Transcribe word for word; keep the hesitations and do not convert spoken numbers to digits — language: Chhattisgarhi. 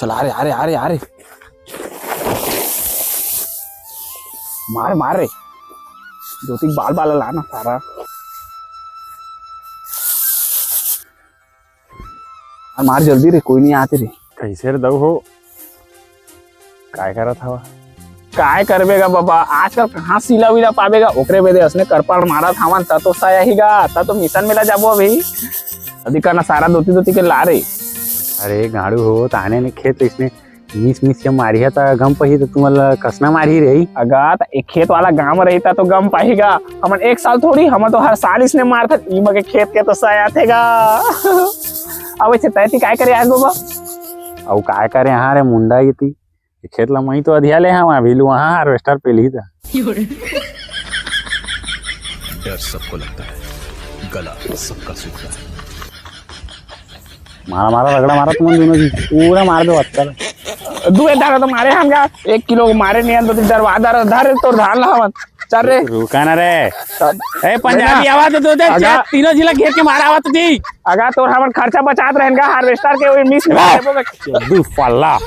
चल, आ रे, आ रे, आ रे, आ रे। मार, मार रे। ज्योति के बाल, बाल ला ना सारा। मार, मार जल्दी रे, कोई नहीं आते रे। कैसे रे दऊ हो? काय करत हवा? काय करबे गा बाबा, आजकल कहाँ सीला वीला पाबे गा? ओकरे बेदे असने करपट मारत हवन, त तो सया ही गा, त तो मिशन में ला जाबो अभी। अभी का ना सारा धोती धोती के ला रे। अरे गाड़ू हो, ताने ने खेत इसने मिस मिस के मारिया त गम पही, त तुमन ला कसना मारही रही। अगा त एक खेत वाला गांव रही त तो गम पाही गा। हमन एक साल थोड़ी, हमन तो हर साल इसने मारथन। ई मगे खेत के तो सया थे गा। अब ऐसे तैती काय करे आए बाबा? अउ काय करे हाँ रे मुंडा ये ती? ये खेत ला मई तो अधिया ले हवा, अभी लू वहाँ हार्वेस्टर पेलही त। डर सबको लगता है, गला सबका सूखता है। मारा, मारा, रगड़ा मारा तुमन दोनों जी, पूरा मार दो अक्कल। दू एक दारा तो मारे हम गा, एक किलो मारे नहीं आन, दो तीन डरवा दारा धर तोर धान ला हमन। चल रे। रुका ना रे। चल। ए, पंजाबी ना। आवाज दो दे, अगा। तीनों जिला घेर के मारा आवाज दी। अगा तोर हमन खर्चा बचात रहन गा, हार्वेस्टर के वही मिस ए, में बा। दू पल्ला।